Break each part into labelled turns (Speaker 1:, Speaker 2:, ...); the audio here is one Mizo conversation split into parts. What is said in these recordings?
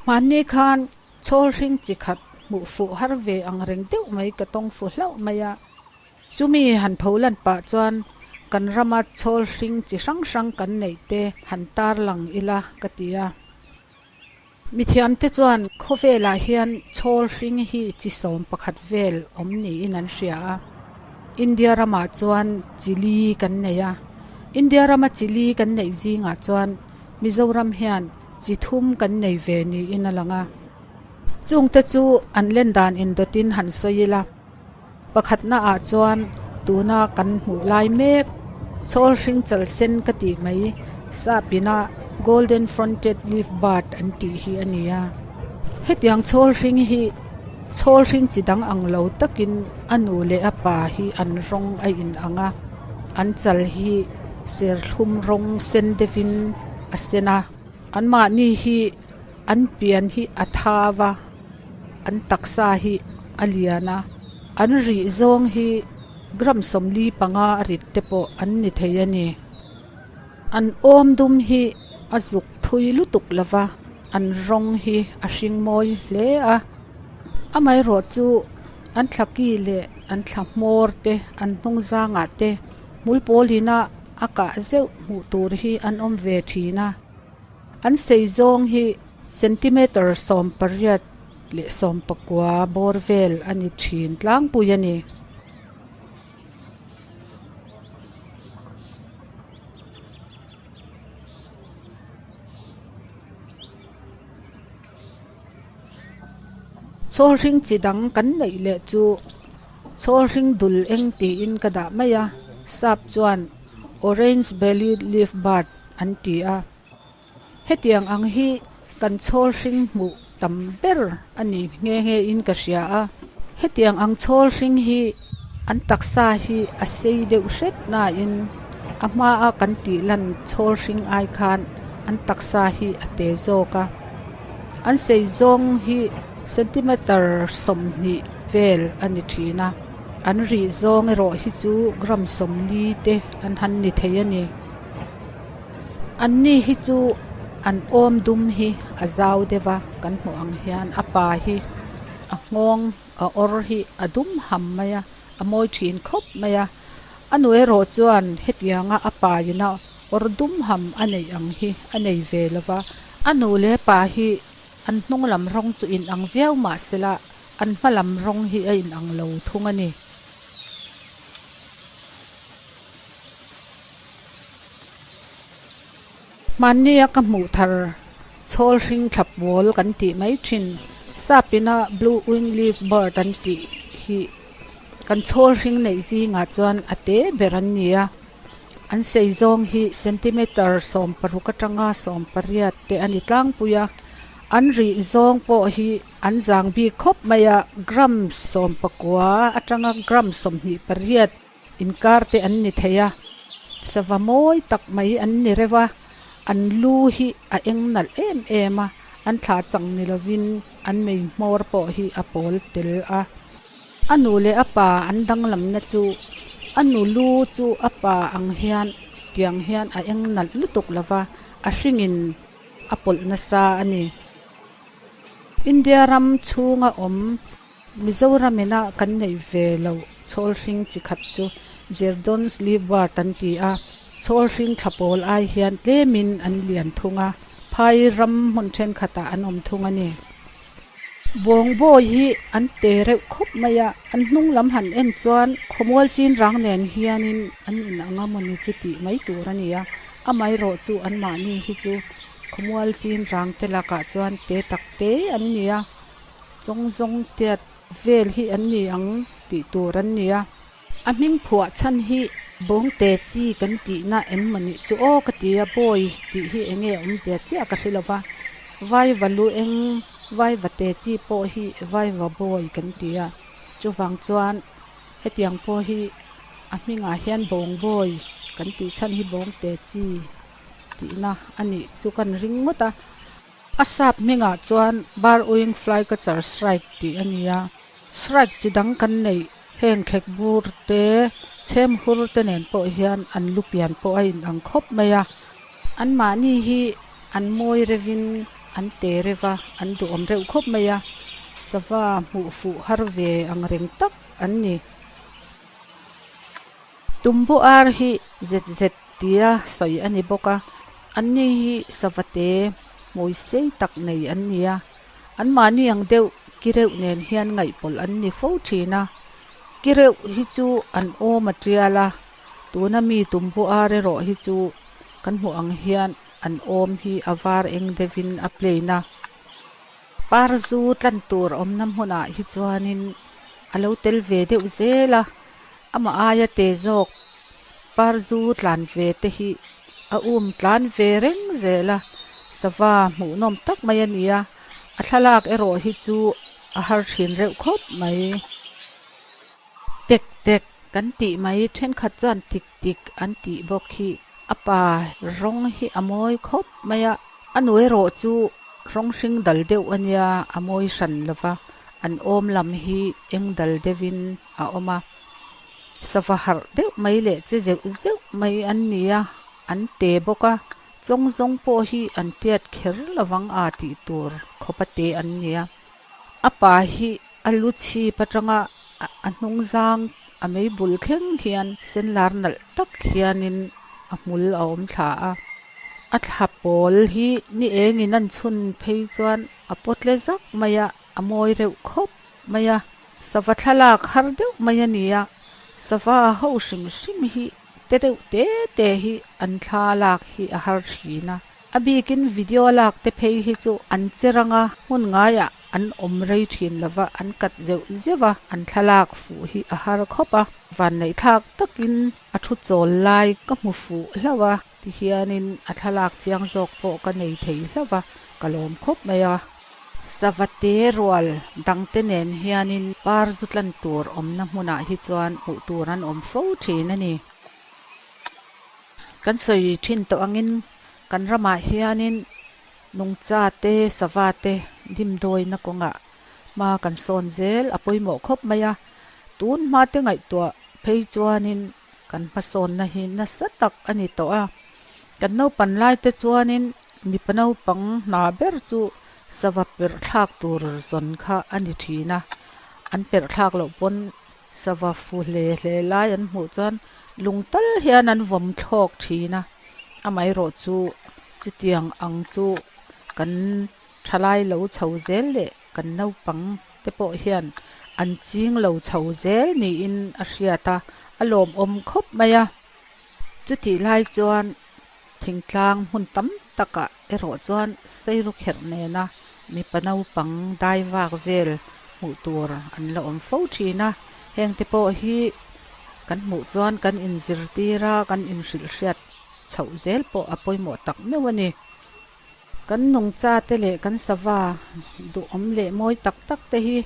Speaker 1: Hmanni khan chhawl hring chi khat hmuh fuh har ve ang reng deuh mai ka tawng fu hlauh mai a. Chumi han pho lan pah chuan kan rama chhawl hring chi hrang hrang kan neih te han tar lang ila ka ti a. Mithiamte chuan khawvelah hian chhawl hring hi chi 11 vel awm niin an hria a. India ramah chuan chi li kan nei a. India rama chi li kan neih zingah chuan Mizoram hian chi thum kan nei ve niin a lang a. Chungte chu an len dan indawtin han sawi ila. Pakhatnaah chuan tuna kan hmuh lai mek chhawl hring chal sen ka tih mai sapina golden fronted leaf bird an tih hi a ni a. Hetiang chhawl hring hi chhawl hring chi dang ang lo takin a nu leh a pa hi an rawng a in ang a, an chal hi serthlum rawng sen deuhin a sen a. Anmahni hi an pian hi a thau a. An taksa hi a lian a, an rih zawng hi gram 45 a rit te pawh an ni thei a ni. An awm dum hi a zuk thui lutuk lo va, an rawng hi a hring mawi hle a. Amaherawh chu an thla ki leh an thla hmawr te, an hnung zangah te hmul pawlina a kah zeuh hmuh tur hi an awm ve thin a. An sei zawng hi centimeter 18 leh 19 bawr vel a ni thin tlangpui a ni. Chhawl hring chi dang kan neih leh chu chhawl hring dul eng tiin ka dah mai a, sap chuan orange belly leaf bird an ti a. Hetiang ang hi kan chhawl hring hmuh tam ber a ni nghe nghe in ka hria a. Hetiang ang chhawl hring hi an taksa hi a sei deuh hret nain a hmaa kan tih lan chhawl hring ai khan an taksa hi a te zawk a. An sei zawng hi centimeter 20 vel a ni thin a. An rih zawng erawh hi chu gram 40 te an han ni thei a ni. An ni hi chu an awm dum hi a zau deuh a kan hmuh ang hian a pa hi a nghawng a awr hi a dum ham mai a a mawi thin khawp mai a a nu erawh chuan hetianga a pa ina awr dum ham a neih ang hi a nei ve lo va a nu leh pa hi an hnung lam rawng chu inang viau mahsela an hma lam rawng hi a inang lo thung a ni. Hmannia ka hmuh thar chhawl hring thla pawl kan tih mai thin sapina blue wing leaf bird an tih hi kan chhawl hring neih zingah chuan a te ber an ni a an sei zawng hi centimeter 16 atanga 18 te a ni tlangpui a an rih zawng pawh hi an zang bik khawp mai a gram 19 atanga gram 28. Inkar te an ni thei a, sava mawi tak mai an ni reuh a, an lu hi a eng nalh em em a, an thla chang ni lovin an mei hmawr pawh hi a pawl tel a. A nu leh a pa an danglamna chu a nu lu chu a pa ang hian tiang hian a eng nalh lutuk lo va, a hringin a pawlh nasa a ni. India ram chhunga awm Mizoramina kan neih ve loh chhawl hring chi khat chu Jerdon's leaf bird an ti a, chhawl hring thla pawl ai hian tlemin an lian thung a, phai ram hmun thenkhatah an awm thung a ni. Bawngbawi hi an te reuh khawp mai a, an hnung lam han en chuan khawmual chin rang nen hianin an in ang a mawni chu tih mai tur a ni a, amaherawh chu anmahni hi chu khawmual chin rang te lakah chuan te tak te an ni a. Chawng zawng tiat vel hi an ni ang tih tur an ni a. A hming phuah chhan hi bawngte chi kan tihna em maw nih chu aw ka ti a, bawi tih hi eng nge awmzia chiah ka hre lo va, vaiva lu eng vaiva te chi pawh hi vaiva bawi kan ti a, chuvang chuan hetiang pawh hi a hmingah hian bawng bawi kan tih chhan hi bawngte chi tihna a nih chu kan ring ngawt a. A sap hmingah chuan bar wing flycatcher shrike tih a ni a, shrike chi dang kan neih heng thlek bur te, chhem hur te nen pawh hian an lu pian pawh a inang khawp mai a. Anmahni hi an mawi revin an te reuh a an duhawm reuh khawp mai a sava hmuh fuh har ve ang reng tak an ni. Tumbu ar hi zet zet tia sawi a ni bawk a, anni hi sava te hmui sei tak nei an ni a, anmahni ang deuh ki reuh nen hian ngaihpawlh an ni fo thin a, ki reuh hi chu an awm a tial a, tuna mi tumbu ar erawh hi chu kan hmuh ang hian an awm hi a var eng deuhin a plain a. Par zu tlan tur awmna hmunah hi chuanin a lo tel ve deuh zel a, amah aia te zawk par zu tlan ve te hi a um tlan ve reng zel a, sava hmuhnawm tak mai a ni a, a thlalak erawh hi chu a har thin reuh khawp mai. Tek tek kan tih mai thenkhat chuan tik tik an tih bawk hi a pa rawng hi a mawi khawp mai a, a nu erawh chu rawng hring dal deuh a nia a mawi hran lo va, an awm lam hi eng dal deuhin a awm a, sava harh deuh mai leh che zeuh zeuh mai an ni a, an te bawk a, chawng zawng pawh hi an tiat kher lovang a tih tur khawp a te an ni a, a pa hi A lu chhip atanga a hnung zang a mei bul thleng hian sen lar nalh tak hianin a hmul a awm thla a. A thla pawl hi ni engin an chhun phei chuan a pawt tle zak mai a, a mawi reuh khawp mai a. Sava thlalak har deuh mai a ni a, sava ho hrim hrim hi te reuh te te hi an thla lak hi a har thin a. A bikin video lak te phei hi chu an che rang a, hmun ngaiah an awm rei thin lo va, an kat zeuh zeuh a, an thlalak fuh hi a har khawp a. Vanneihthlak takin a thu chawl lai ka hmu fuh hlauh a, tihianin a thlalak chiang zawk pawh ka nei thei hlauh a, ka lawm khawp mai a. Savate rual dangte nen hianin par zu tlan tur awmna hmunah hi chuan hmuh tur an awm fo thin a ni. Kan sawi thin tawh angin kan ramah hianin nungcha te, sava te dimdawina kawngah hma kan sawn zel a pawimawh khawp mai a. Tun hma te ngaihtuah phei chuanin kan hmasawnna hi nasa tak a ni tawh a. Kan naupan lai te chuanin mipa naupang hna ber chu sava perh thlak tur zawn kha a ni thin a. An perh thlak loh pawn Sava fu hle hle lai an hmuh chuan lung tal hian an vawm thlawk thin a, amaherawh chu chutiang ang chu kan thalai lo chho zel leh kan naupang te pawh hian an ching lo chho zel niin a hriat a, a lawmawm khawp mai a. Chutih lai chuan thingtlang hmun tam takah erawh chuan Sairukherh nena mipa naupang dai vak vel hmuh tur an la awm fo thin a, hengte pawh hi kan hmuh chuan kan inzirtir a, kan inhrilhhriat chhoh zel pawh a pawimawh tak meuh a ni. Kan nungcha te leh kan sava duhawm leh mawi tak tak te hi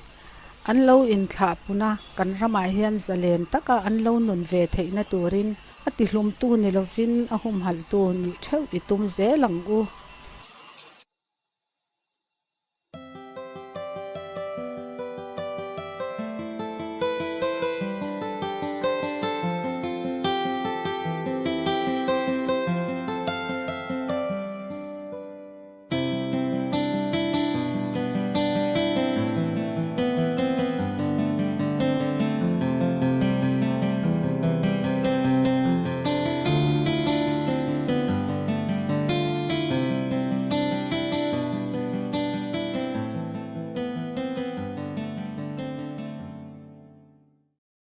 Speaker 1: an lo inthlah pun a, kan ramah hian zalen taka an lo nun ve theihna turin a tihlumtu ni lovin a humhalhtu nih theuh i tum zel ang u.